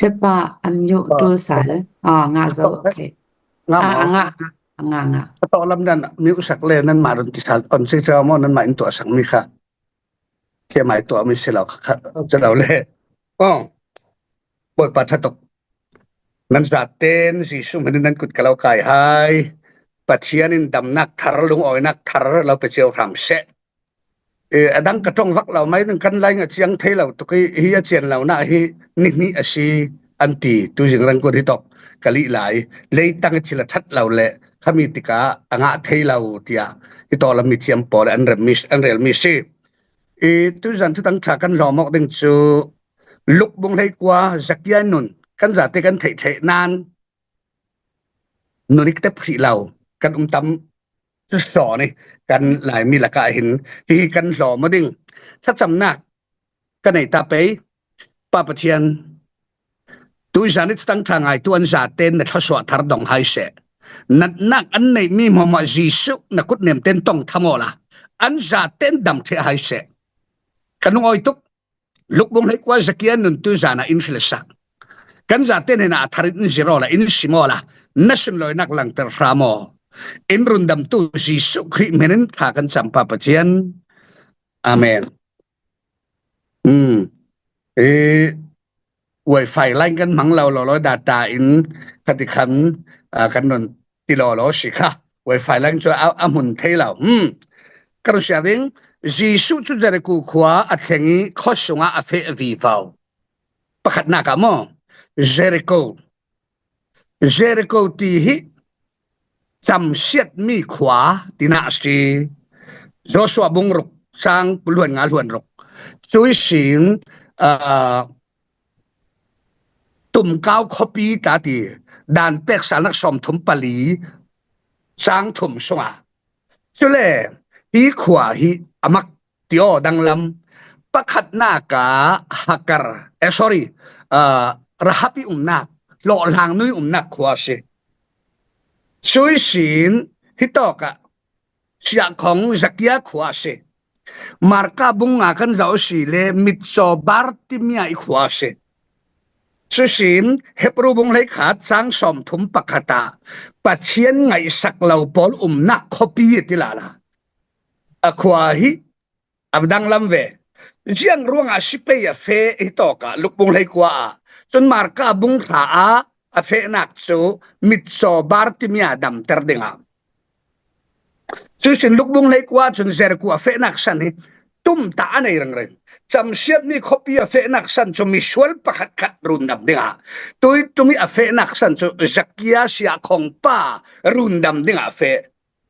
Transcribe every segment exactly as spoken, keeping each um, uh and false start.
Tepa, unmute tul sal. Ah, ngah zo, okay. Ngah maw? Ah, ngah, ngah, ngah, ngah. A tawh lam dan mute sak le, nanmah run ti sal, on si sa maw, nanmah in tuah sak mi kha. Kei mai tuah mi si lo kha, kha, si lo le. Oh. Bawipa tha tuk. Nan zaten Jesuh hminin nan kut ka lo kai hai. Pathian in damnak thar, lungawinak thar lo pe cio hram seh. Eh, a dang ka ṭong vak lo mai, nang kan lai ngah ciang thei lo tuk hi, hi a cian lo na hi, ni hnih a si, an ti, tu zing Rangkut hi tawk ka lih lai, leitang i thil a ṭhat lo le, khami tikah a ngah thei lo, tiah, hi tawk lam mithiam pawl an rem mi, an rel mi si. Eh, tu zan thutang ṭha kan hlawm awk ding cu, Luk bung hleikua, Zakia nun, kan zate kan theih theih nan, nun i ka tep hrih lo, kan um tam cu sawn i kan Laimi lakah hin hihi kan hlawm aw ding. Thlacamnak ka nei ta pei. Pa Pathian, tuizan i thutang ṭha ngaitu an zaten na thluasuah thar dong hai seh. Natnak an neihmi hmuahhmuah Jesuh na kut nemten tong tham awla an zaten dam ṭheh hai seh. Ka nungawi tuk. Luk bung hleikua, Zakia nun tu zan ah in hrilsak. Kan zaten hin a thar in in zir awla in sim awla na sunlawinak langter hram aw. In rundamtu Jesuh Khrih hminin tha kan cam, Pa Pathian. Amen. Hmm. Eh, Wi-Fi line kan hmang lo, lawlaw data in khatikhan, ah, kan nun ti lawlaw si kha. Wi-Fi line cu a, a hmun thei lo. Hmm. Ka run siah ding, Jesuh cu Jericho khua a thleng i khua sungah a feh vivo. Pakhatnak ah maw? Jericho. Jericho ti hi camsiatmi khua tinak a si. Joshua bung ruk cang kul hluan nga hluan ruk. Cuih sin, ah, Tumkau khuapi ta ti, dan peksalnak sawmthum pali cang thum sungah. Cule hi khua hi a mak ti aw danglam, pakhatnak ah Hakar, eh, sorry, ah, Rahab i umnak, hlawhhlang nu i umnak khua a si. Cuih sin hi tawk ah siahkhong Zakia khua a si. Marka bung nga kan zoh a si le mitcaw Bartimia i khua a si. Cuih sin Hebru bung hleikhat cang sawmthum pakhat ah Pathian ngaihsak lo pawl umnak khuapi a ti lala. A khua hi a danglam ve. Ziang ruangah si pei a feh hi tawk ah Luk bung hleikua ah, cun Marka bung thla ah a fehnak cu mitcaw Bartimia damter dingah. Cuih sin Luk bung hleikua cun Jericho a fehnak san hi tumtah a nei ringring. Camsiatmi khuapi a fehnak san cu misual pakhatkhat rundam dingah, tui ṭum i a fehnak san cu Zakia siahkhong pa rundam dingah a feh.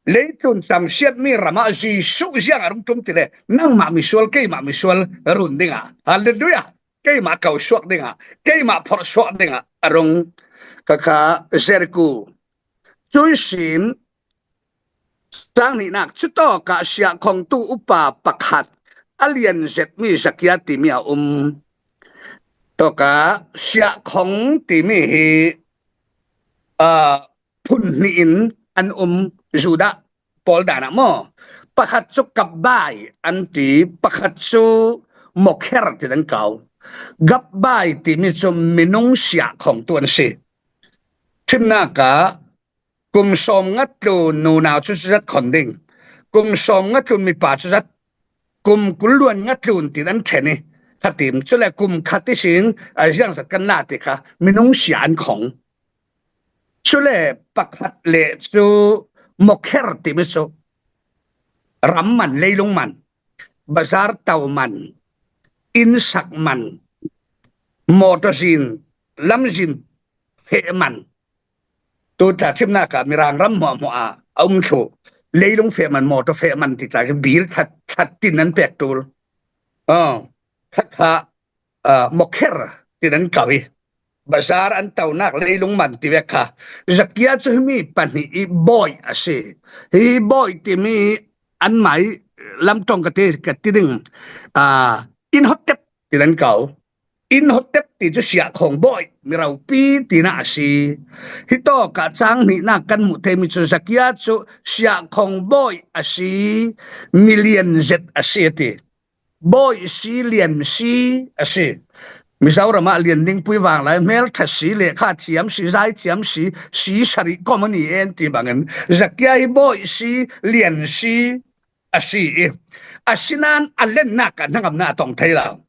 Leitlun camsiatmi ramah Jesuh ziang a rung ṭum ti le, nangmah misual, keimah misual run dingah. Hallelujah! Keimah ko suak dingah, keimah phorh suak dingah a rung. Kha kha Jericho. Cuih sin, sang hnihnak cu tawkah siahkhongtu upa pakhat a lian zetmi Zakia timi a um. Tawkah siahkhong timi hi, aa, phun hnih in an um, Judah pawl dan ah maw? Pakhat cu Gabbai an ti, pakhat cu Mokher ti an ko. Gabbai timi cu minung siahkhongtu an si. Ṭhimnak ah kum sawmnga tlun nunau cu zat khon ding, kum sawmnga tlun mipa cu zat, kum kul luan nga tlun tin an ṭhen i, khatim cule kum khat ihsin a ziangzat kan la ti kha minung sia an khong. Cule pakhat le cu Mokher timi cu ram man, leilung man, bazar to man, innsak man, mawtaw zin, lamzin feh man, tu tla ṭhimnak ah Mirang ram hmuahhmuah ah a um thluh. Leilung feh man, mawtaw feh man ti tla khi bil that, that tin an pek tul. Aw, kha kha, aa, Mokher tin an ko i, bazar an tonak leilung man ti vek kha. Zakia cu himi pahnih i bawi a si. Hi bawi timi anmah i lamṭong ka ti, ka ti ding, aa, Innhotep tin an ko. Innhotep ti cu siahkhong bawi, miropi tinak a si. Hi tawkah cang hnihnak kan hmuh theimi cu Zakia cu siahkhong bawi a si, milian zet a si a ti. Bawi si, lian si a si. Mizoramah Lian Dingpui vanglai hmelṭha si, lehkha thiam si, zai thiam si, si sarih kawm a ni e an ti bangin Zakia hi bawi si, lian si a si i, asinain a lennak ah hnangamna a tong thei lo.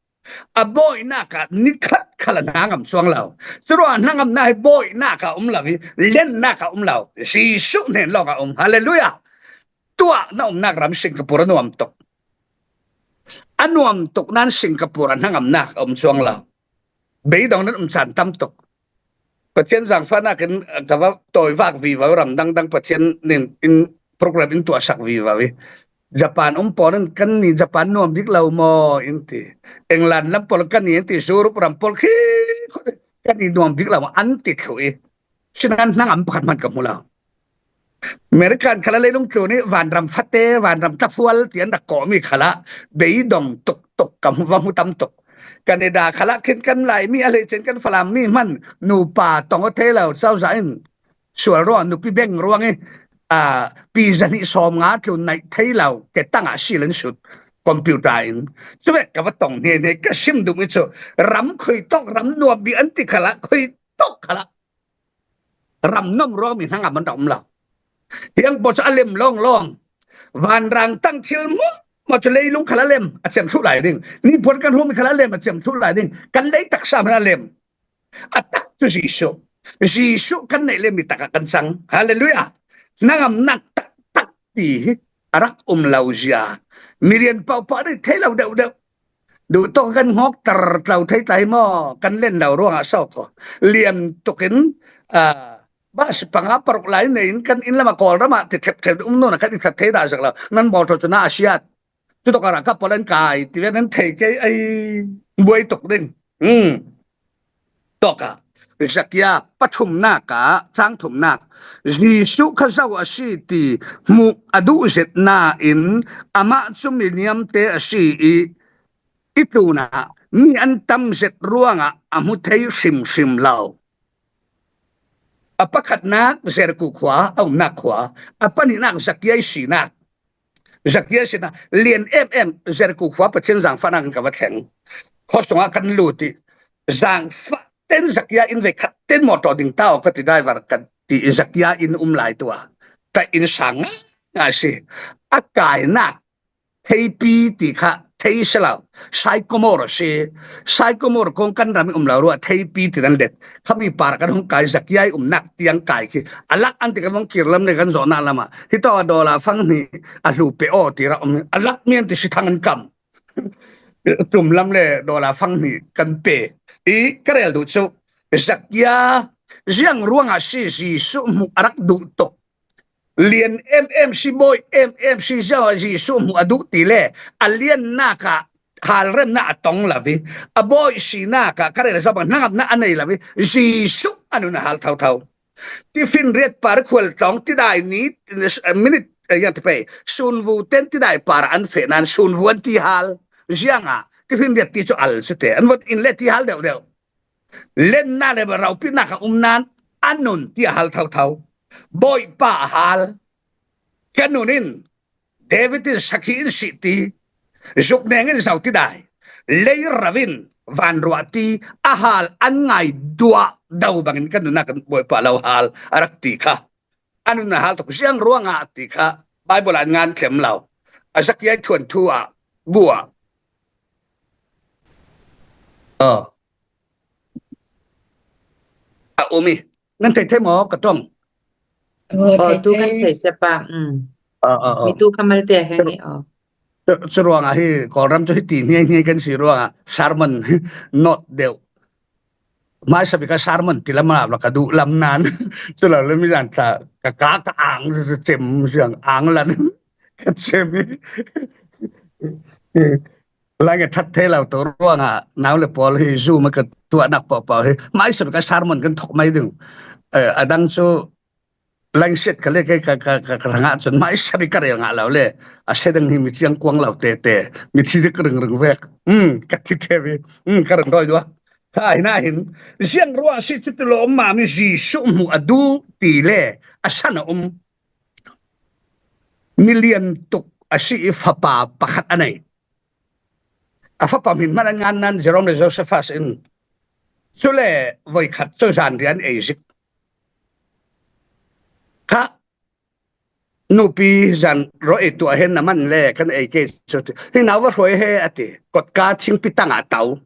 A bawinak ah ni khat khal a hnangam chuang lo. Curuangah hnangamna hi bawinak ah um lo i, lennak ah um lo. Jesuh hnen lawng a um. Halleluiah. Tuah na umnak ram Singapore a nuam tuk. A nuam tuk nan Singapore a hnangamnak a um chuang lo. Beidong nan um caan tam tuk. Pathian zangfahnak in ka va tawi vak vivo, ram dangdang Pathian nin in program in tuahsak vivo i. Japan um pawl in kan ni Japan nuam bik lo maw in ti. England lam pawl kan ni in ti, Europe ram pawl khi kan ni nuam bik lo maw an ti thlu i. Sinan hnangam pakhat hman ka hmu lo. American khalah leilung tlun i vanram fate, vanram tlafual ti an rak kawhmi khalah beidong tuktuk ka hmu, va hmu tam tuk. Canada khalah khin kan Laimi a hleichen kan Falam mi hman nupa tong aw thei lo, cauza in sual ruang, nupi beng ruang i, a, pi zahnih sawm nga tlun naih thei lo, ke tangah sil an sut computer in. Cuvek ka va tong hnehnei, ka sim dum i cu ram khui tawk, ram nuam bik an ti khalah, khui tawk khalah ram nuam ruang mi hnangam an rak um lo. Hiang pawl cu a lem lawnglawng. Vanrang tang thil hmuahhmuah cu leilung khal a lem, a cem thluh lai ding. Nipuan kan hrawm mi khal a lem, a cem thluh lai ding. Kan lei taksa hmanh a lem. A tak cu Jesuh. Jesuh kan neih le mi takah kan cang. Halleluiah. Hnangamnak taktak ti hi a rak um lo zia. Milian pohpoh nih thei lo deuhdeuh. Duh tawk kan hngawk tar tlo thei ta hi maw? Kan len lo ruangah so ko. Liam tukin, aa, bas panga paruk lai nei in kan inn lamah Kawlram ah ti thepthep um nuna kan i that thei dah zak lo. Nan bawl ṭhawh cu na a siat. Cutak ah rangkap pawl an kai ti ve nan thei kei ai buai tuk ding. Hmm. Tawkah Zakia pathumnak ah cang thumnak, Jesuh kha zo a si ti hmuh a duh zet nain amah cu miliamte a si i, i tlunah mi an tam zet ruangah a hmu thei hrimhrim lo. A pakhatnak Jericho khua, a umnak khua, a pahnihnak Zakia i sinak. Zakia sinak lian em em, Jericho khua Pathian zangfahnak in ka va thleng. Khuasung ah kan lut i, zangfah ten Zakia in ve khat ten mawtaw ding ta aw ka ti, driver ka ti i, Zakia in um lai tu a. Ka inn sang ngai ngai si. A kainak theipi ti kha thei si lo. Sycamore a si. Sycamore kong kan ram i um lo ruah theipi ti nan let. Khami par kan hung kai, Zakia i umnak tiang kai khi. A lak an ti kan vong kir lam le kan zawhnak lamah. Hi tawh a dollar fang hnih a hlu pe aw ti rak um. A lak mi an ti si thang an kam. Tum lam le dollar fang hnih kan pe. I ka rel duh cu Zakia ziang ruangah si Jesuh hmuh a rak duh tuk. Lian em em si, bawi em em si, ziang Jesuh hmuh a duh ti le a liannak ah halremnak a tong lo i, a bawi sinak ah ka rel zong hnangamnak a nei lo i, Jesuh a nun a hal thotho. Tiffin riat par khual tlawng tidai ni, minute, eh, yang ti pei, sunvu ten tidai par an feh nan sunvu an ti hal. Ziangah tiffin riat ti cu al cu te an vot in le ti hal deuhdeuh. Lennak le ropinak a um nan a nun ti a hal thotho. Bawipa a hal. Ka nun in David in sakhi in sih ti, zukneng in zo tidai, leirau in vanruah ti a hal an ngai duah do bangin ka nunnak kan Bawipa lo hal a rak ti kha. A nun a hal tuk ziang ruangah ti kha Baibal ah an ngan tlem lo. A Zakia thuanthu ah buah. Oh. A um i. Nan thei thei maw ka ṭong? Oh, oh, thei tu kan thei. Thei siapa. Mm. Oh, oh, oh. Mi tu kha malte heng i, oh. Cu, cu ruangah hi Kawlram cu hi ti hniai hniai kan si ruangah sermon not deuh. Hmaisa bik a sermon ti lam ah ka duh lam nan. Cu lo le mi zan tla ka ka ka ang cem siang ang lan ka cem i. Lai nge that thei lo tu ruangah nau le pawl hi Zoom a ka tuahnak pohpoh hi hmaisa bik a sermon kan thok mai ding. Eh, a dang cu Langsiat ka le kei ka, ka, ka, ka hrangah cun hmaisa bik ka rel ngah lo le. A sedang hi mi ciang kuang lo tete, mi thi dik ringring vek. Um, ka ti te mi. Um, ka ringdawi duak. Kha hi nahin, ziang ruah si cu ti lawmmam i Jesuh hmuh a duh ti le a san a um. Milian tuk a si i fapa pakhat a nei. A fapa hmin hmanh an ngan nan Jerome le Josephus in Cule voikhat cu zan rian ei zik. Kha nupi zan rawl ei tuah hen na man le kan ei ke cu ti. Hi nau va hruai he a ti. Kotka thingpi tangah tau.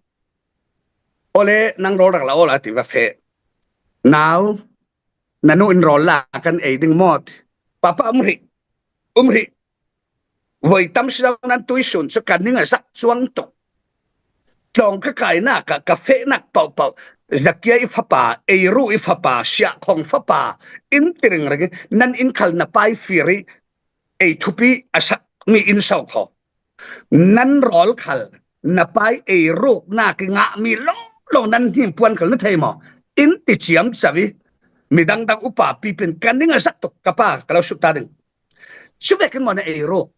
Ole nang rawl rak la awl a ti va feh. Nau, na nu in rawl la kan ei ding maw ti. Papa um hrih, um hrih. Voi tam si lo nan tuisun cu ka ning a zak cuang tuk. Tlawng ka kainak ah ka fehnak paohpaoh, Zakia i fapa, Eiru i fapa, Siahkhong fapa, in ti ringring i nan in khal na pai fir i ei thupi a sak mi in so kho. Nan rawl khal na pai Eiruk nak i ngah mi lawng lawng nan hnim puan khal na thei maw? In ti ciamco i mi dangdang upa pipin ka ning a zak tuk ka pa ka lo sut ta ding. Cu vekin maw na ei ruk?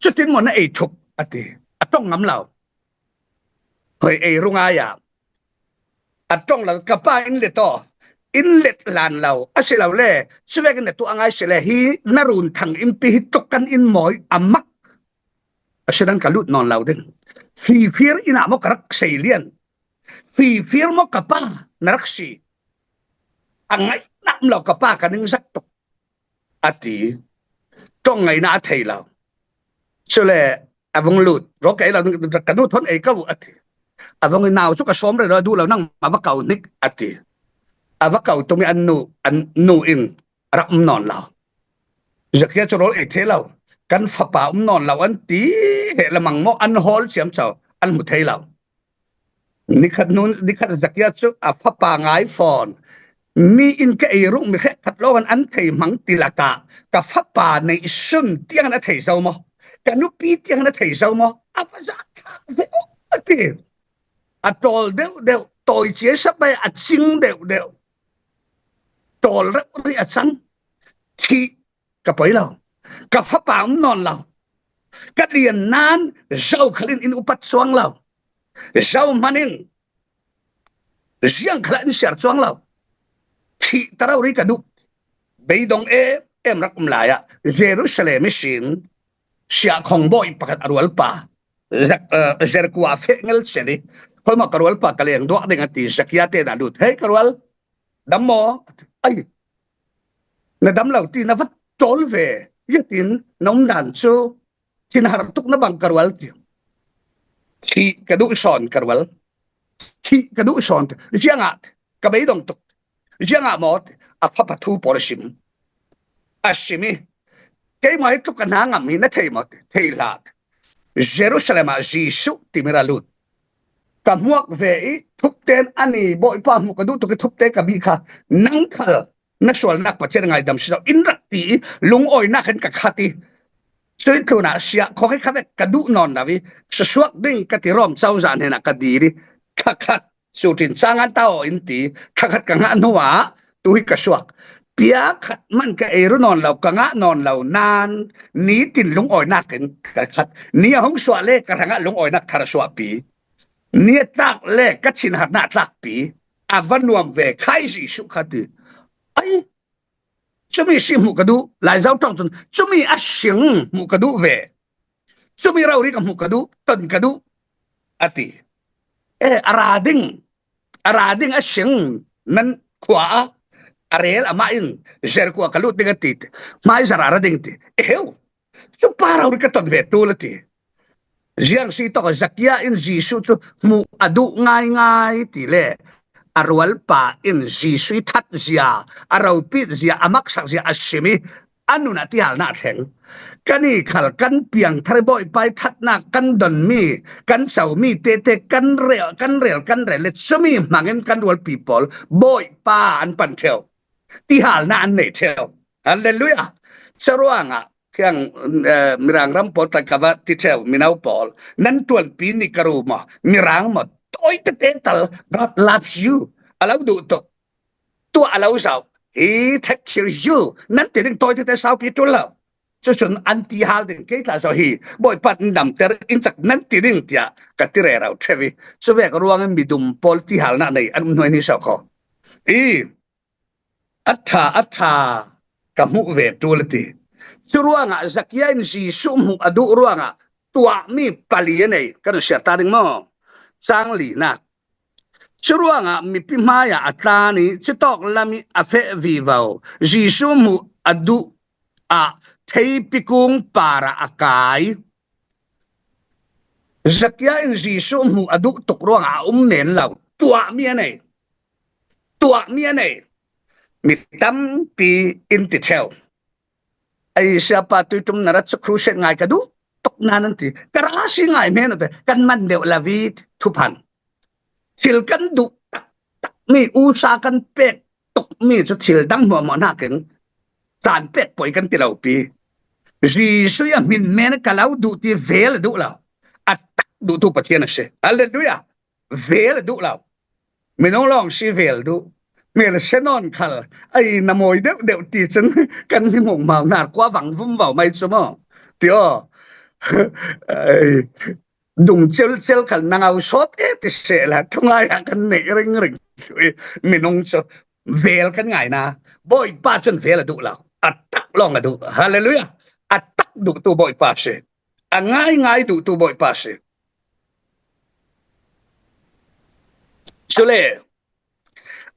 Cutin maw na ei thuk a ti. A ṭong ngam lo. Hoi ei ruk ngai ah a ṭong lo ka pa in let aw. In let lan lo a si lo le. Cu vekin na tuah a ngai si le hi na run thang in pi hi tuk kan in mawi a mak. A si dan ka lut nawn lo ding. Fifir in ah maw ka rak sei lian. Fifir maw ka pa na rak si. A ngaih ngam lo ka pa ka ning zak tuk. A ti. Ṭong ngaihna a thei lo. Cule a vung lut, raw kei lo, ka nu thawn ei ka uh a ti. A vung i nau cu ka sawm rero a duh lo, nangmah va ko hnik a ti. A va ko tum i an nu, an nu in rak um nawn lo. Zakia cu rawl ei thei lo, kan fapa um nawn lo an ti. He lamang maw an hawl ciamco an hmu thei lo. Nikhat nun, nikhat Zakia cu a fapa ngai fawn. Mi in ka ei ruk mi hrekkhat lawng an, an thei hmang ti lakah ka fapa neihsun tiang an a thei zo maw? Ka nupi tiang an a thei zo maw? A va za thlak ve uh a ti. A ṭawl deuh deuh, tawi cia sapai a cing deuh deuh. Ṭawl reuh rih a cang. Thih ka poi lo. Ka fapa um nawn lo. Ka lian nan zokhal in in upat cuang lo. Zohman in ziangkhal ah in siar cuang lo. Thih ta rori ka duh. Beidong em em rak um lai ah Jerusalem ihsin Siahkhong bawi pakhat a rualpa Zak-, eh, Jeriko ah feh ngel cel i, khoimah ka rualpa ka leng duak ding a ti, Zakia te na lut. Hei ka rual, dam maw? Ai, na dam lo ti, na va ṭawl ve. Ziatin na um dan cu thinhar tuk na bang ka rual ti. Thih ka duh sawn ka rual. Thih ka duh sawn ti. Ziangah ka beidong tuk. Ziangah maw ti. A fapa thu pawl a sim. A sim i, keimah hi tluk ka hna ngam hi na thei maw ti. Thei hlah. Jerusalem ah Jesuh timi ra lut. Ka hmuak ve i thupte in ani Bawipa hmuh ka duh tuk i thupte ka bih kha, nang khal na sualnak Pathian a ngaidam si lo in rak ti i lungawinak in ka khat i, cuih tlunah Siahkhong hi kha vek ka duh nawn lo i susuak ding ka ti, Rom cozah hnenah ka dir i kha khat sutin cangan ta aw in ti, kha khat ka ngah hnuah tu hi ka suak. Pia khat man ka ei ru nawn lo, ka ngah nawn lo nan nitin lungawinak in ka khat. Ni a hung suah le ka hrangah lungawinak thar a suahpi. Ni a tlak le ka thinharnak a tlakpi. A va nuam ve khai Jesuh kha ti. Ai, cumi si hmuh ka duh, Lai Zoṭawng cun cumi a sing hmuh ka duh ve. Cumi rori ka hmuh ka duh, ton ka duh, a ti. E, a ra ding, a ra ding a sing nan khua ah a rel amah in Jeriko ah ka lut ding a ti. Hmaizar a ra ding ti. E heu, cu pa rori ka ton ve ṭul a ti. Ziang si tawk Zakia in Jesuh cu hmuh a duh ngaingai ti le a rualpa in Jesuh i ṭhat zia, a ropit zia, a maksak zia a sim i a nun ah tihalnak a thleng. Kan i khal kan piangthar i Bawipa i ṭhatnak kan donmi, kan comi tete kan rel, kan rel, kan rel le cumi hmangin kan rualpi pawl Bawipa an pan ṭheu. Tihalnak an nei ṭheu. Halleluiah. Curuangah thiang, eh, Mirang ram pawl tla ka va ti ṭheu, mino pawl, nan ṭuanpi ni ka ru maw? Mirang maw? Tawi tete tal, God loves you. A lo duh tuk. Tuah a lo zoh. He take care you. Nan ti ding tawi tete saupi ṭul lo. Cucun an ti hal ding, kei tla zoh hi. Bawipa in damter in cak nan ti ding tiah ka ti rero ṭheu i. Cuvek ruangin midum pawl tihalnak nei an um hnuai ni so kho. I a ṭha, a ṭha ka hmuh ve ṭul a ti. Cu ruangah Zakia in Jesuh hmuh a duh ruangah tuahmi pali a nei, kan siar ta ding maw? Cang linak. Curuangah mipi hmaiah a tlan i cutawk lam i a feh vivo. Jesuh hmuh a duh ah theipi kung parah a kai. Zakia in Jesuh hmuh a duh tuk ruangah a um men lo. Tuahmi a nei. Tuahmi a nei. Mi tampi in ti theu. Ei, siapa, tuitum na rat cu crusade ngai ka duh tuk nan an ti. Ka ra si ngai men ute, kan man deuh lavi thuphan. Thil kan duh taktak mi usa kan pek tuk mi cu thil dang hmuahhmuah hnakin caan pek poi kan ti lo pi. Jesuh a hmin men ka lo duh ti vel a duh lo. A tak duhtu Pathian a si. Halleluiah. Vel a duh lo. Minung lawng si vel duh. Mel se nawn khal. Ei, na mawi deuh deuh ti cun kan ni mung mau hnar kua vang vum vau mai cu maw? Ti aw. Ei, dung celcel khal na ngau sawt e ti sehla thungai ah kan neih ringring. Minung cu vel kan ngaina. Bawipa cun vel a duh lo. A tak lawng a duh. Halleluiah. A tak duhtu Bawipa si. A ngaingai duhtu Bawipa si. Cule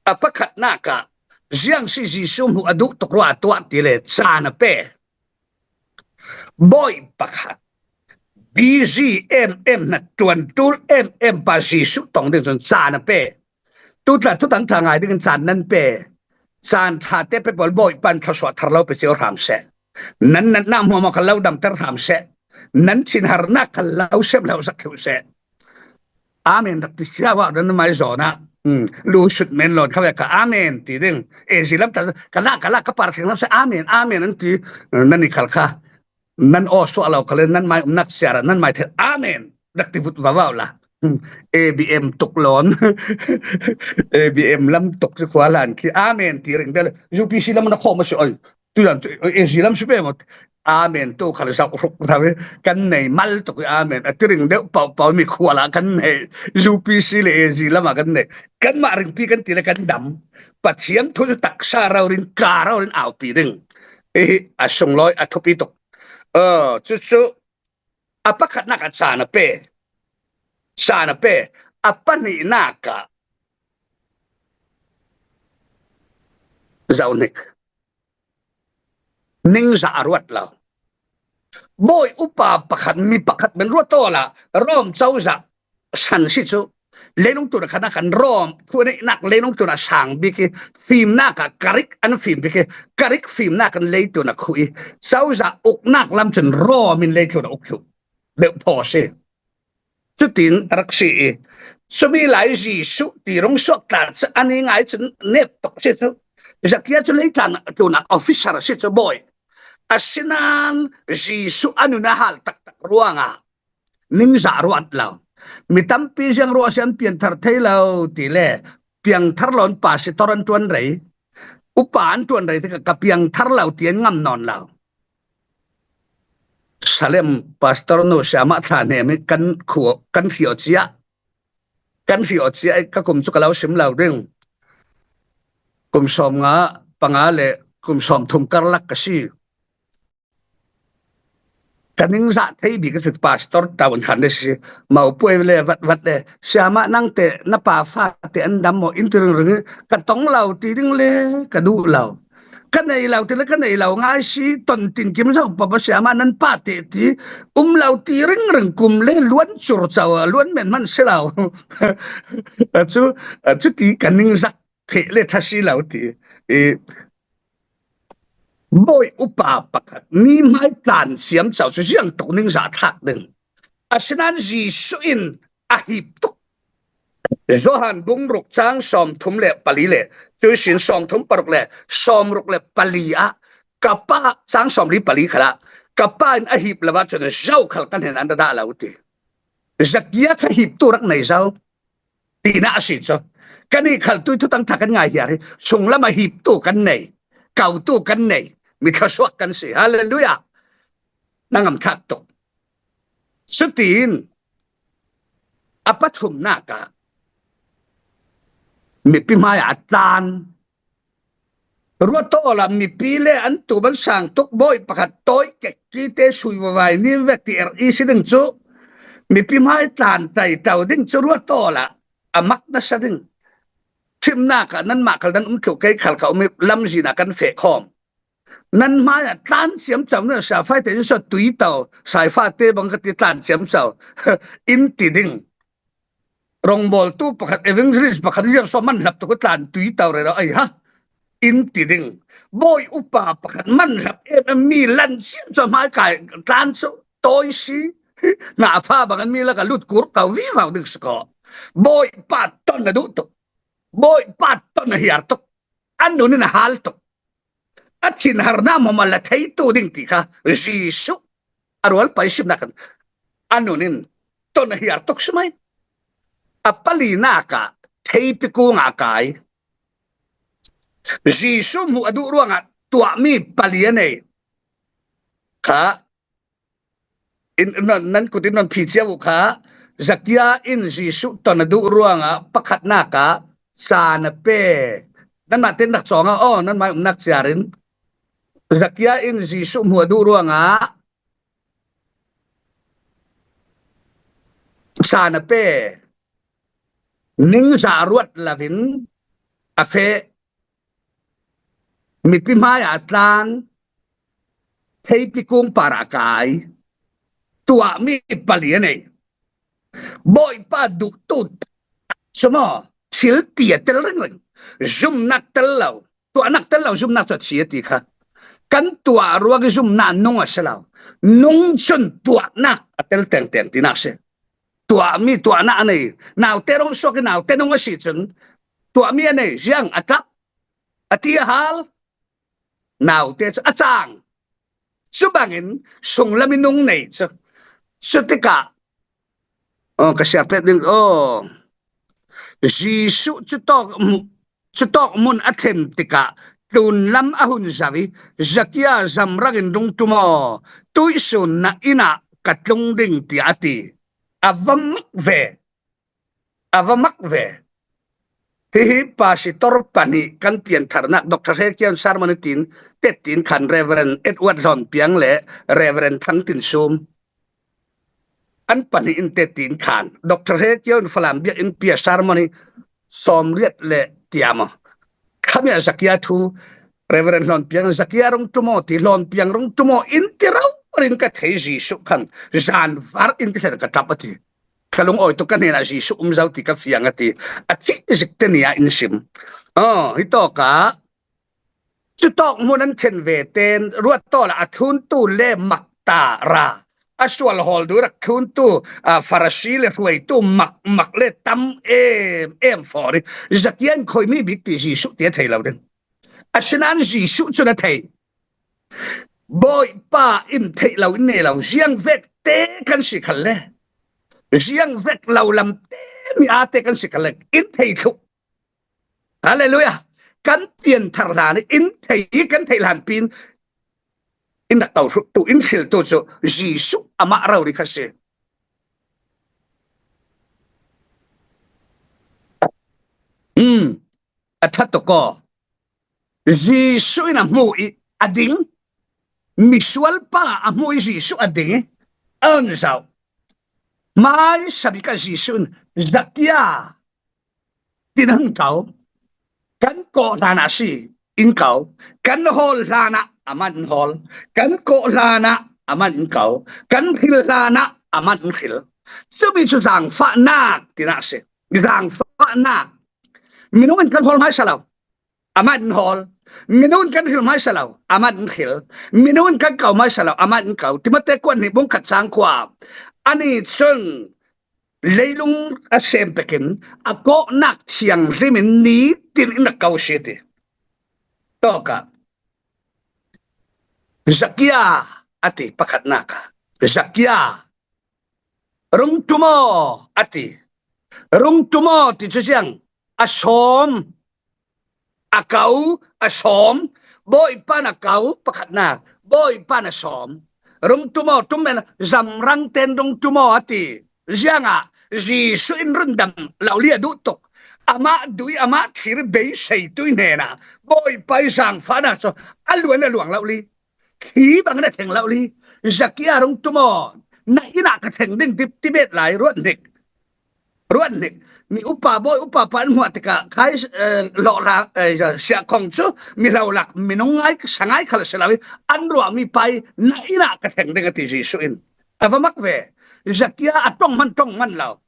a pakhatnak ah ziang si Jesuh hmuh a duh tuk rua a tuah ti le caan a pe. Bawi pakhat busy em em, hna ṭuanṭul em em pa Jesuh tong ding cun caan a pe. Tutla thutang ṭha ngai dingin caan nan pe. Caan ṭha te pe pawl Bawipa in thluasuah thar lo pe cio hram seh. Nan natnak hmuahhmuah kha lo damter hram seh. Nan thinharnak kha lo sem lo sak thluh seh. Amen rak ti cia vah nan mai zawn ah. Lu sut men lawn kha ve kha amen ti ding. E zilam ta ka la ka la ka par theng hram seh amen amen an ti. Nan i khal kha. Nan aw suah lo khal in nan mai umnak siar ah nan mai thei. Amen. Rak ti vut vavau la. A B M tuk lawn. A B M lam tuk si khua hlan khi. Amen ti ring del. U P C lam na khawm a si oi. Tu yan tu A C lam si pe maw. Amen tu khal zau ruk ta ve. Kan nei mal tuk amen. A ti ring deuh pau pau mi khua la kan nei. U P C le A C lam a kan nei. Kan mah ringpi kan ti le kan dam. Pathian thu cu taksa rau rin ka rau rin aupi ding. Ihi a sunglawi a thupi tuk. Cucu a pakhatnak ah caan a pe. Caan a pe. A pahnihnak ah zohhnik. Ningzah a ruat lo. Bawi upa pakhat, mi pakhat men ruat awla Rom cozah san si cu. Leilung tunah khan a kan Rom, thu a neihnak leilung tunah sang bik i, fimnak ah Karik an fim bik i, Karik fimnak an leitunah khuh i, cozah uknak lam cun Rom in leitunah uk thluh deuh thaw a si. Cutin a rak si i, cumi lai Jesuh ti rung suak tla cu an i ngai cun nek tuk si cu. Zakia cu leitlan tlunah officer a si cu bawi. Asinain Jesuh a nun a hal taktak ruangah ningzah ruat lo. Mi tampi ziang ruah si an pianthar thei lo ti le piangthar lo an pa si tor an ṭuan rei. Upa an ṭuan rei tikah ka piangthar lo ti an ngam nawn lo. Salem pastor nu siamah thla hnem i kan khua kan hriawcia kan hriawcia i ka kum cu ka lo sim lo ding. Kum sawm nga panga le kum sawm thum karlak ka si. Ka ningzah thei bik a cu pastor tawn khan le si. Mopuai le vat vat le siamah nangte na pa fate an dam maw in ti ringring i ka tong lo ti ding le ka duh lo. Ka nei lo ti le ka nei lo ngai si ton tin kim zau papa siamah nan pa te ti um lo ti ringring kum le luan cur co luan men hman si lo. A cu a cu ti ka ningzak pheh le ṭha si lo ti. I bawi upa pakhat mi hmai tlan siam co cu ziang tuk ningzah thlak ding. Asinain Jesuh in a hip tuk. Johan bung ruk cang sawm thum le pali le, cuisin sawm thum paruk le sawm ruk le pali ah ka pa cang sawm li pali khalah ka pa in a hip lo ahcun zo khal kan hen an dah lo ti. Zakia kha hip tu rak nei zo. Tinak a si cu. Kan i khaltu i thutang ṭha kan ngai hiar hi sunglam a hip tu kan nei, kau tu kan nei, mi thluasuak kan si. Halleluiah. Na ngam thlak tuk. Cutin a pathumnak ah mipi hmai ah a tlan. Ruat awla mipi le an tum an sang tuk bawi pakhat tawi kekki te sui vavai ni vek ti er i si ding cu mipi hmai tlan taito ding cu ruat awla a mak nasa ding. Thimnak ah nanmah khal nan um thluh, kei khal ka um ih lamzin ah kan feh khawm. Nan hmaiah tlan ciamco, nan safaite in saw tui to, saifate bang ka ti, tlan ciamco in ti ding. Rongbawltu pakhat, evangelist pakhat ziang saw man hlap tuk, tlan tui to rero, ai ha, in ti ding. Bawi upa pakhat man hlap em em, mi lan ciamco hmai kai tlan cu tawi si. Hnahfa bang an mi lakah lut kurkau vivo ding si ko. Bawipa ton a duh tuk. Bawipa ton a hiar tuk. A nun in a hal tuk. A thinharnak hmawm a la theitu ding ti kha Jesuh a rual pai simnak kan a nun in ton a hiar tuk si mai. A palinak ah theipi kung ah a kai. Jesuh hmuh a duh ruangah tuahmi pali a nei kha. In, nan, nan kut in non phi cia uh kha. Zakia in Jesuh ton a duh ruangah pakhatnak ah caan a pe. Nanmah tennak cawngah aw, nanmah umnak ciar in Zakia in Jesuh hmuh a duh ruangah caan a pe. Ningzah ruat lovin a feh. Mipi hmai ah a tlan, theipi kung par ah a kai, tuahmi pali a nei. Bawipa duhtu suma thil ti a tel ringring. Zumnak tel lo, tuahnak tel lo, zumnak cu a thi a ti kha. Kan tuah ruak ih zumnak nung a si lo. Nung cun tuahnak a tel tengteng tinak si. Tuahmi tuahnak a nei. Naute rung suak ih naute nung a si cun tuahmi a nei, ziang a tlap, a ti a hal. Naute cu a cang. Cu bangin sunglam ih nung nei cu. Cutikah, aw, ka siar pet ding, aw, Jesuh cutawk, cutawk mun a thlen tikah tlunlam a hun zoh ih, Zakia, zamrang in rung ṭum aw, tuihsun na inn ah ka tlung ding, tiah a ti. A va mak ve. A va mak ve. Hihi pastor pahnih kan piantharnak, Doctor He Kio in sermon a tin, tetin khan Reverend Edward Hlawnpiang le Reverend Thang Tin Sum, an pahnih in tetin khan Doctor He Kio in Falam biakinn pia sermon hi sawmriat le tiam aw. Khami ah Zakia thu, Reverend Hlawnpiang, Zakia rung ṭum aw ti, Hlawnpiang rung ṭum aw in ti rori in ka thei, Jesuh khan zanvar in ka thlen ka ṭap a ti. Ka lungawi tuk, ka hnenah Jesuh um zo ti ka fiang a ti. A thih zik te ni ah in sim. Aw, hi tawkah cutawk hmun an thlen ve ten ruat tawl ah a thluntu le mak ta ra. A sual hawl duh rak thluntu, aa, Farasi le hruaitu mak, mak le tam em em fawn ih Zakia in khuimi bik ti Jesuh ti a thei lo ding. Asinain Jesuh cun a thei. Bawipa in theih lo in nei lo, ziang vek te kan si khalle, ziang vek lo lam te mi aa te kan si khalle, in thei thluh. Halleluiah. Kan pianthar hlan ih in thei ih kan theih hlan pin in rak ko hruktu, in hriltu cu Jesuh amah rori kha si. Um, a ṭha tuk aw. Jesuh in a hmuh ih a ding. Misual pa a hmuh ih Jesuh a ding ih a on zoh. Hmaisa bik ah Jesuh in, Zakia, tin hung ko. Kan kawh hlanah a si, in ko. Kan hawl hlanah amah in hawl. Kan kawh hlanah amah in ko. Kan hril hlanah amah in hril. Cumi cu zaangfahnak tinak a si. Zaangfahnak. Minung in kan hawl hmaisa lo, amah in hawl. Minung in kan hril hmaisa lo, amah in hril. Minung in kan ko hmaisa lo, amah in ko. Timote kuat hnih bung khat cang kua. Ani cun leilung a sem pekin a kawhnak thianghlim in nitin in a ko si ti. Tawkah Zakia a ti, pakhatnak ah, Zakia, rung ṭum aw, a ti. Rung ṭum aw ti cu ziang, a sawm. A ko, a sawm. Bawipa in a ko, pakhatnak. Bawipa in a sawm. Rung ṭum aw, ṭum men, zamrang ten rung ṭum aw a ti. Ziangah Jesuh in rundam lo li a duh tuk. Amah duh ih amah thlir beiseitu ih hnenah Bawipa ih zaangfahnak cu a luan a luang lo li. Khi bang in a thleng lo li. Zakia, rung ṭum aw, na inn ah ka thleng ding, ti, Tibet lai ruat hnik. Ruat hnik. Mi upa bawi upa pa an hmuah tikah khai, eh, lawh hla, eh, siah khong cu mi hlo lak minung ngai sa ngai khal a si lo i an ruahmi pa i na inn ah ka thleng ding a ti Jesuh in. A va mak ve. Zakia a ṭong hman ṭong hman lo.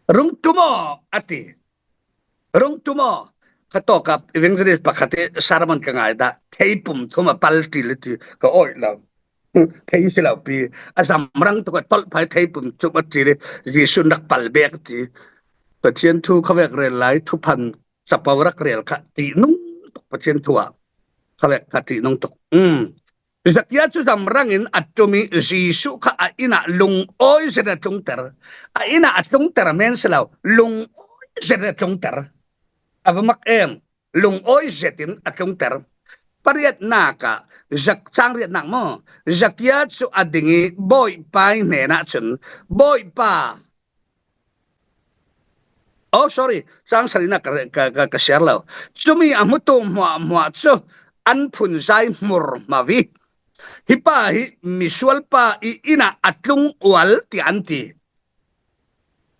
Rung ṭum aw a ti. Rung ṭum aw. Kha tawk ah evangelist pakhat i sermon ka ngai dah, thei pum thum a pal ṭil a ti, ka awih lo. Thei si lo pi, a zamrang tuk a tolh phai thei pum thum a ṭil i Jesuh in rak pal bek a ti. Pathian thu kha vek rel lai, thuphan capo rak rel kha ti nung tuk Pathian thu ah. Kha vek kha ti nung tuk. Um. Zakia cu zamrang in a ṭum i Jesuh kha a inn ah lungawi zet in a tlungter. A inn ah a tlungter men si lo, lungawi zet in a tlungter. A va mak em, lungawi zet in a tlungter. Pariatnak ah, Zak-, cang riatnak maw? Zakia cu a ding i Bawipa i hnenah cun, Bawipa, Oh, sorry. Cang sarina ka, ka, ka, ka siar lo. Cumi a hmutu hmuahhmuah cu an phunzai hmurhma vi. Hi pa hi misual pa i inn ah a tlung ual, tiah an ti.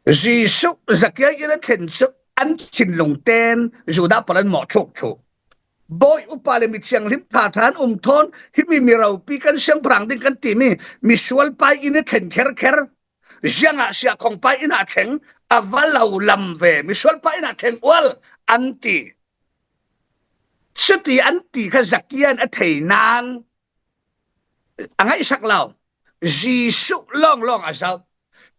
Jesuh Zakia inn a thlen cu an thinlung ten Judah pawl an mawhthluk thluh. Bawi upa le mithianghlim ṭha ṭha an um thawn, himi mi ropi kan siangpahrang ding kan timi misual pa i inn a thlen kherkher. Ziangah siah khong pa inn ah thleng a va lo lam ve, misual pa inn ah thleng ual an ti. Cuti an ti kha Zakia in a thei nain a ngaihsak lo. Jesuh lawnglawng a zoh.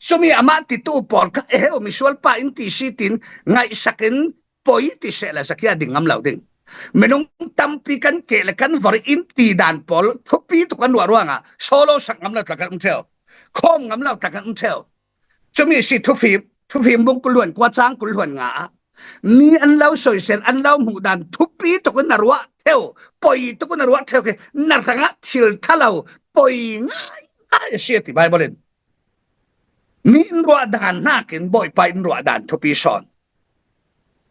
Cumi amah titu pawl kha, "Ehe, misual pa in ti si," tin ngaihsak in poi ti sehla Zakia ding ngam lo ding. Minung tampi kan keh le kan vor in ti dan pawl thupi tuk kan ruah ruangah solo sak ngam lo tla kan um ṭheu. Khawm ngam lo tla kan um ṭheu. Cumi si thufim, thufim bung kul hluan kua cang kul hluan nga ah mi an lo soisel, an lo hmuh dan thupi tuk in na ruah ṭheu, poi tuk in na ruah ṭheu khi na hrangah thil ṭha lo poi ngaingai a si a ti Baibal in. Mi in ruah dan hnakin Bawipa in ruah dan thupi sawn.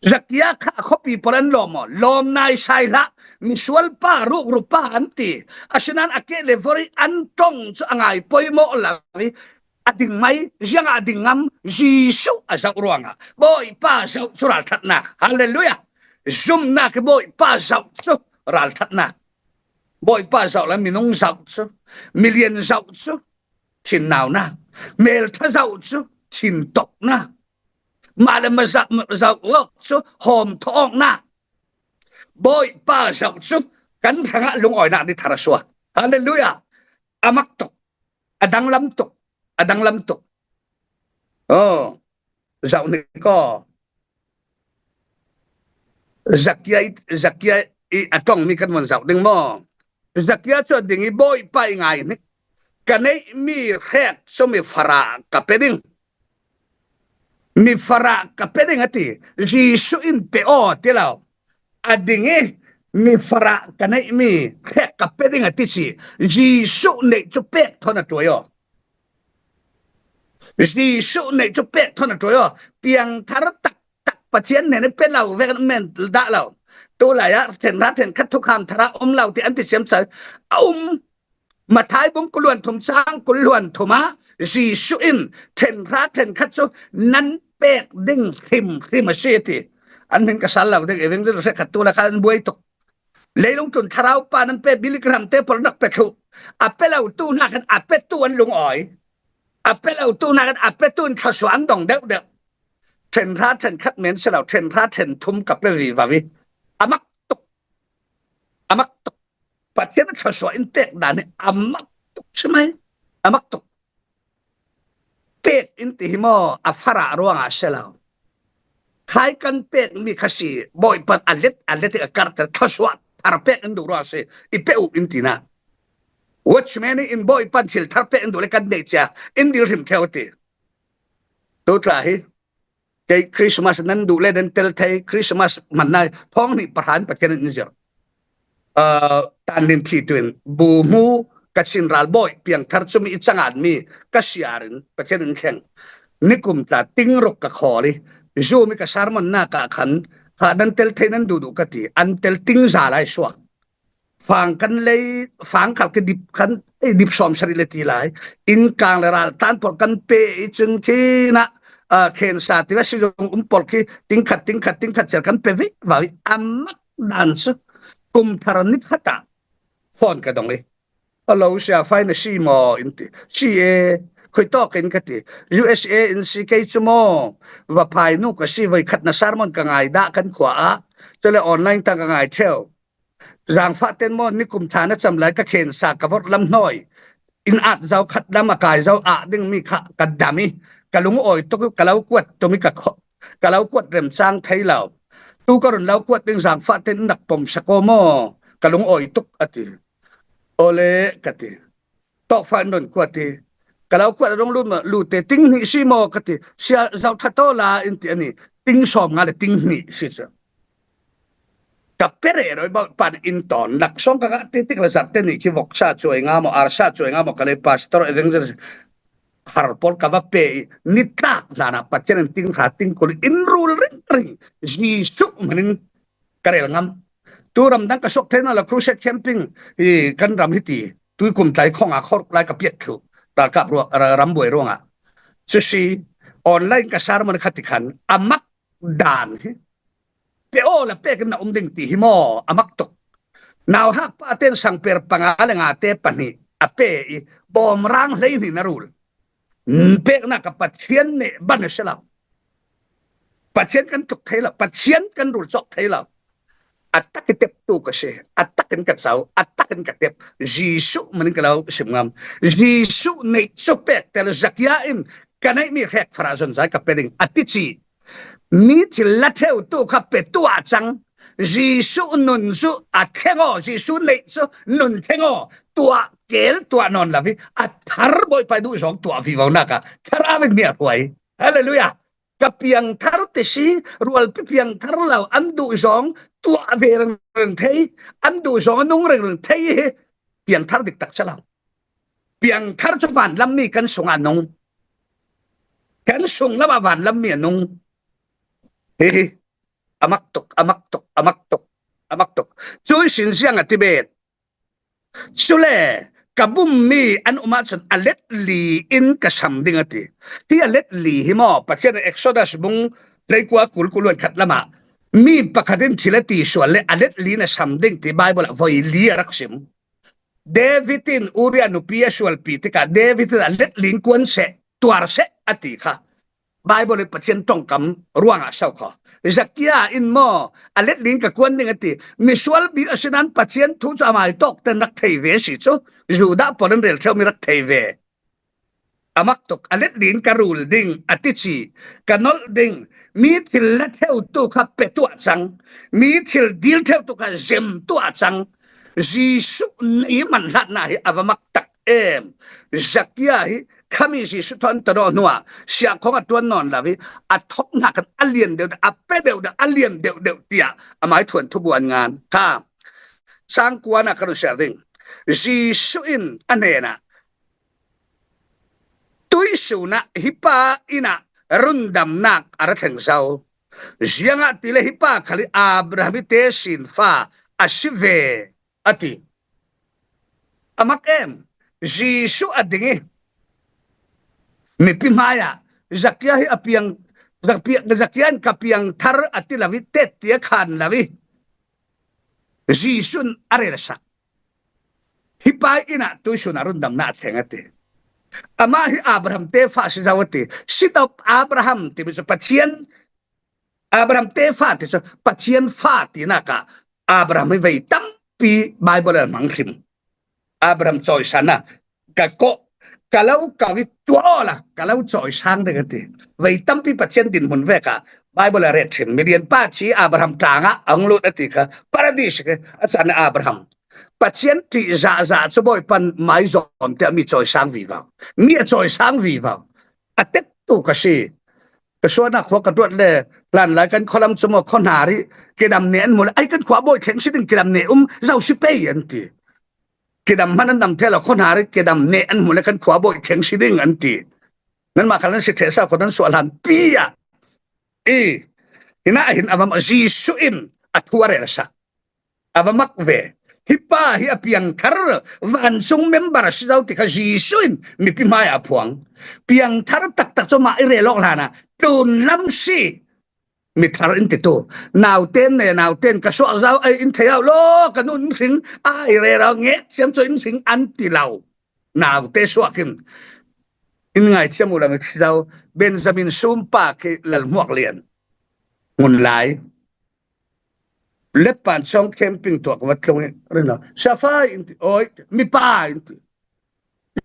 Zakia kha a khuapi pawl an lawm aw, lawm nai sai hlah, misual pa, rukru pa an ti. Asinain a keh le vor i an ṭong cu a ngai poimawh lo i a ding mai, ziangah a ding ngam? Jesuh a zoh ruangah. Bawipa zoh cu ralṭhatnak. Halleluiah. Zumhnak i Bawipa zoh cu ralṭhatnak. Bawipa zoh le minung zoh cu, milian zoh cu thinnaunak, hmelṭha zoh cu thintoknak, mah le mah zoh, zoh awk cu hawmthawhawknak, Bawipa zoh cu kan hrangah lungawinak nih thar a suak. Halleluiah. A mak tuk, a danglam tuk, a danglam tuk. Oh, zoh hnik aw. Zakia i, Zakia i a ṭongmi kan von zoh ding maw? Zakia cu a ding i, "Bawipa i ngai hnik, ka neihmi hrek cu mi farah ka pe ding. Mi farah ka pe ding," a ti. Jesuh in pe aw ti lo. A ding i, "Mi farah ka neihmi hrek ka pe ding," a ti si. Jesuh neih cu pek thawn a ṭuai aw. Jesuh neih cu pek thawn a ṭuai aw. Piangthar taktak Pathian hnen i pe lo vek an men dah lo. Tulai ah ṭhen hra ṭhen khat thukham thar ah um lo ti an ti ciamco. A um. Mathai bung kul hluan thum cang kul hluan thum ah Jesuh in ṭhen hra ṭhen khat cu nan pek ding hrimhrim a si a ti. An hmin ka sal lo ding, evangelist hrekkhat tu le kha an buai tuk. Leilung tlun thlarau pa nan pe, Billy Graham te pawl nak pe thluh. A pe lo tu hna khan a pe tu an lungawi. A pe lo tu hna khan a pe tu in thluasuah an dong deuh deuh. Ṭhen hra ṭhen khat men si lo, ṭhen hra ṭhen thum ka pe vivo i. A mak tuk. A mak tuk. Pathian a thluasuah in pek dan hi a mak tuk si mai. A mak tuk. Pek in ti hi maw, a farah ruangah a si lo. Khai kan pekmi kha si, Bawipa a let, a let i a karhter, thluasuah thar pek in duh ruangah a si, i pe uh in ti na. Watchman in Bawipa thil thar pek in duh le kan neih cia, in dil hrim ṭheu ti. Tu tla hi, kei Christmas nan duh le nan tel thei, Christmas hmanna thawng hnih pahra in Pathian in zirh. Aa, tanlin thi tuin bu hmu ka Chin ralbawi piangthar cumi i canganmi ka siar in Pathian in thleng. Nikum tla tingruk ka khawl i, Zoom i ka sermon nak ah khan kha nan tel thei nan duhduh ka ti, an tel ting za lai suak. Fang kan lei, fang khal ka dip khan Ei, dip sawm sarih le ti lai. Inn kang le ral tan pawl kan pe i cun khi na, ah, khensa ti va si zong um pawl khi ting khat, ting khat, ting khat ciar kan pe vei vau i a mak dan cu kum thar ni khat ah phone ka dong i, "Hello, Sia Fai, na si maw?" in ti. "Si e, khui tawk in," ka ti. "U S A in si kei cu maw? Va phai nu ka si, voi khat na sermon ka ngai dah kan khua ah, cule online tang ka ngai theu. Zangfah ten maw, nikum thla na cam lai ka khensa ka vorh lam hnawi in at zau khat lam a kai zau ah dingmi kha ka dam i, ka lungawi tuk i, ka lo kuat tum i, ka kho-, ka lo kuat remcang thei lo. Tu ka run lo kuat ding zangfah ten nak pom sak aw maw? Ka lungawi tuk," a ti. "Awle," ka ti. "Tawkfah in run kuat i, ka lo kuat a rung lut maw, lut te ting hnih si maw?" ka ti. "Sia, zoh ṭha taw la," in ti a ni. Ting sawm nga le ting hnih si cu ka pe rero i, bawh pan in tawn lak sawng ka ngah ti tik le zarte nih khi voksa cuai nga maw, arsa cuai nga maw, ka lei pastor, evangelist har pawl ka va pe i, nitlak hlanah Pathian in ting hra ting kul in rul ringring, Jesuh hmanin ka rel ngam. Tu ramdang ka suak thei nawn lo, crusade camping i kan ram hi ti, tui kum tlai khong a khoruk lai ka piat thluh, ralkap ruang, ra-, rambuai ruangah. Cu si, online ka sermon kha ti khan a mak dan hi, pe aw la pek in na um ding ti hi maw? A mak tuk. Nauhak pa ten sangper panga le nga te pahnih a pe i, bawmrang hleihnih na rul. Peknak a Pathian nih ban a si lo. Pathian kan tuk thei lo, Pathian kan rul cawk thei lo. A tak i tep tu ka si, a tak in ka co, a tak in ka tep. Jesuh hmanin ka lo sim ngam. Jesuh neih cu pek tel, Zakia in ka neihmi hrek farah zon zai ka pe ding a ti ci. Mi thil la theu tu kha pe tuah cang. Jesuh nun cu a thleng aw, Jesuh neih cu nun thleng aw, tuah kel tuah nawn lo i, a thar Bawipa duh zong tuah vivo nak ah thlarau in mi a hruai. Hallelujah. Ka piangthar ti si, rualpi piangthar lo an duh zong tuah ve ringring thei, an duh zong a nung ringring thei hi piangthar dik tak ca lo. Piangthar cu vanlam mi kan sungah nung, kan sung lamah vanlam mi a nung. Hi hi, a mak tuk, a mak tuk, a mak tuk, a mak tuk. Cu ihsin ziang a ti bet. Cule ka bummi an um ahcun a let li in ka sam ding a ti. Hi a let li hi maw, Pathian in Exodus bung hleikua kul kul luan khat lamah mi pakhat in thil a ti sual le a let li in a sam ding ti Bible ah voi li a rak sim. David in Uriah nupi a sualpi tikah David in a let li in kuan seh, tuar seh a ti kha Bible in Pathian ṭongkam ruangah so kho. Zakia in maw, a let li in ka kuan ding a ti. Misual bik a si nain Pathian thu cu amai tawk ten rak thei ve a si cu, Judah pawl in rel ṭheumi rak thei ve. A mak tuk, a let li in ka rul ding a ti ci, ka nolh ding. Mi thil la theu tu kha pe tuah cang, mi thil dil theu tu kha zem tuah cang. Jesuh nih manhlatnak hi a va mak tak em. Zakia hi khami Jesuh thawn ta dawh hnuah siahkhong a ṭuan nawn lo i, a thawk hna khan a lian deuh, a pe deuh, a lian deuh deuh tiah amai thuanthu buan ngan kha. Sangkuan ah ka run siar ding. Jesuh in a hnenah, "Tuisun ah hi pa inn ah rundamnak a ra thleng zo. Ziangahtile hi pa khal hi Abraham i tesinfa a si ve," a ti. A mak em, Jesuh a ding i mipi hmaiah Zakia hi a piang, Zakia, Zakia in ka piangthar a ti lo i, tet ti a khan lo i, Jesuh in a relsak. Hi pa inn ah tuisun ah rundamnak a thleng a ti. Amah hi Abraham tefa si zo a ti. Si dop Abraham timi cu Pathian, Abraham tefa ti cu Pathian fa tinak ah Abraham hi vei tampi Bible ah hmang hrim. Abraham cawisan ah ka kawh, ka lo kau i tuah awla ka lo cawisang ding a ti. Vei tampi Pathian dinhmun vek ah Bible a ret hrim. Milian pa ci Abraham ṭang ah a hung lut a ti kha, Paradis a caan Abraham. Pathian ṭih zahzah cu Bawipa in mai zawm tiah mi cawisang vivo. Mi a cawisang vivo. A tek tu ka si. Ka suahnak khua ka tuat le hlan lai kan khualam cu maw, khuahnari kedam ne an hmu le, "Ai, kan khua bawi thleng si ding, kedam ne um zo si pei," an ti. Kedam hman an dam thei lo, khuahnari kedam ne an hmu le kan khua bawi thleng si ding an ti. Nanmah khal nan si ṭheh sa khuan nan suah hlan pi ah. I, hinah hin a va mak, Jesuh in a thu a relsak. A va mak ve. Hi pa hi a piangthar, vancung member a si zo ti kha Jesuh in mipi hmai a phuang. Piangthar taktak cu mah i rel awk hlanah tlunlam si. Mithar in titu, naute ne naute in ka suak zo, ei, in thei auh law, ka nu in hring, ai, rero ngek siam cu in hring an ti lo. Naute suak in, in ngaithiam uh lam i khi zo. Benjamin Sumpa khi Lalhmuak Lian ngun lai. Letpan cawng camping tuak va tlung i rin lo. Safai in ti, oi, mipa in ti.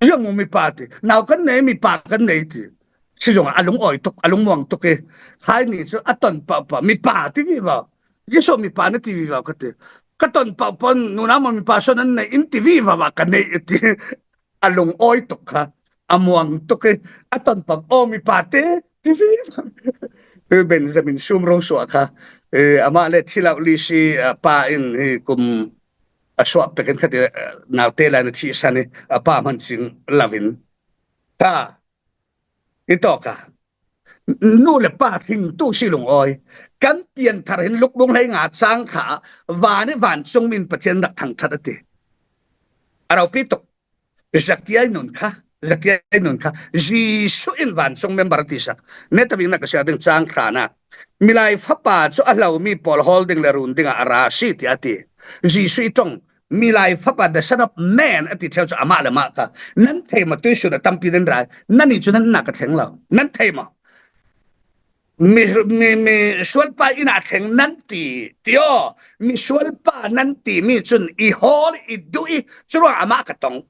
Ziang mu mipa ti. Nau kan nei, mipa kan nei ti. Si zongah a lung awi tuk, a lung muang tuk i. Khai ni cu a ton pah pah, mipa ti vivo. Jesuh mipa na ti vivo ka ti. Ka ton pah pah, nunau maw mipa sawn an nei in ti vivo ah ka nei i ti. A lung awi tuk kha, a muang tuk i. A ton pah, aw mipa te, ti vivo. Benjamin Sumro suah kha. Eh, amah le thilauh li si, ah, pa in hi kum a suah pekin khat i, eh, naute lai na thihsan i, a pa hman cing lovin. Ta, i tawk a, nu le pa hringtu si lungawi. Kan pianthar hin Lukbung hlei nga cang kha, van i vancung min Pathian rak thangṭhat a ti. A ropi tuk. Zakia i nun kha, Zakia i nun kha, Jesuh in vancung member a tisak. Netabik na ka siar ding cang hlanah, Milai Fapa cu a hlomi pawl hawl ding le run dingah a ra si, tiah a ti. Jesuh i ṭong, Milai Fapa, the Son of Man, a ti ṭheu cu amah le mah kha. Nan thei maw, tuisun a tampi nan ra, nannih cu nan nak a thleng lo. Nan thei maw? Mi, mi, mi sualpa inn ah thleng nan ti, ti aw. Mi sualpa nan ti mi cun i hawl, i duh i, curuang amah ka tong.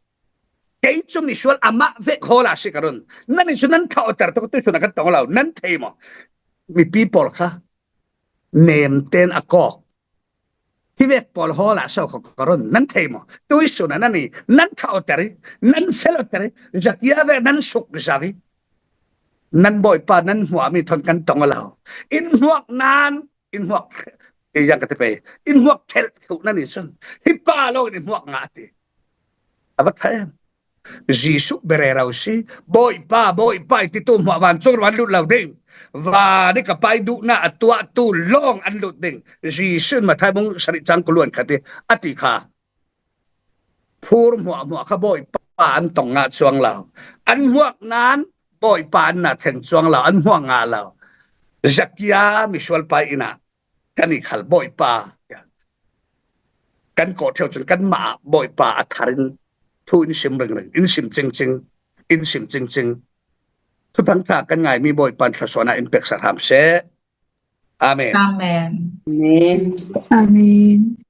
Kei cu misual amah vek hawl ah si ka run. Nannih cu nan thawhter tuk, tuisun ah kan tong lo, nan thei maw? Mipi pawl kha nem tein a kawk. Hi vek pawl hawl ah so kha ka run, nan thei maw? Tuisun ah nannih nan thawhter i, nan felter i, Zakia vek nan suk zaw i, nan Bawipa nan hmuahmi thawn kan tong lo. In hmuak nan in hmuak, i yang ka ti pei, in hmuak thelh thluh nannih cun, hi pa lo in in hmuak ngah ti. A va thai. Jesuh berero si, Bawipa, Bawipa, i titu hmuah vancung ruang lut lo ding. Van i ka pai duhnak a tuahtu lawng an lut ding. Jesuh in Matthai bung sarih cang kuluan khat i a ti kha. Phur hmuahhmuah kha Bawipa an tong ngah cuang lo. An hmuak nan Bawipa an na thleng cuang lo, an hmuak ngah lo. Zakia misual pa inn ah kan i khal Bawipa, kan kawh ṭheu cun kanmah ah Bawipa a thar in thu in sim ringring, in sim cingcing, in sim cingcing. Thuthang ṭha kan ngaimi Bawipa in thluasuahnak in peksak hram seh. Amen. Amen. Amen. Amen.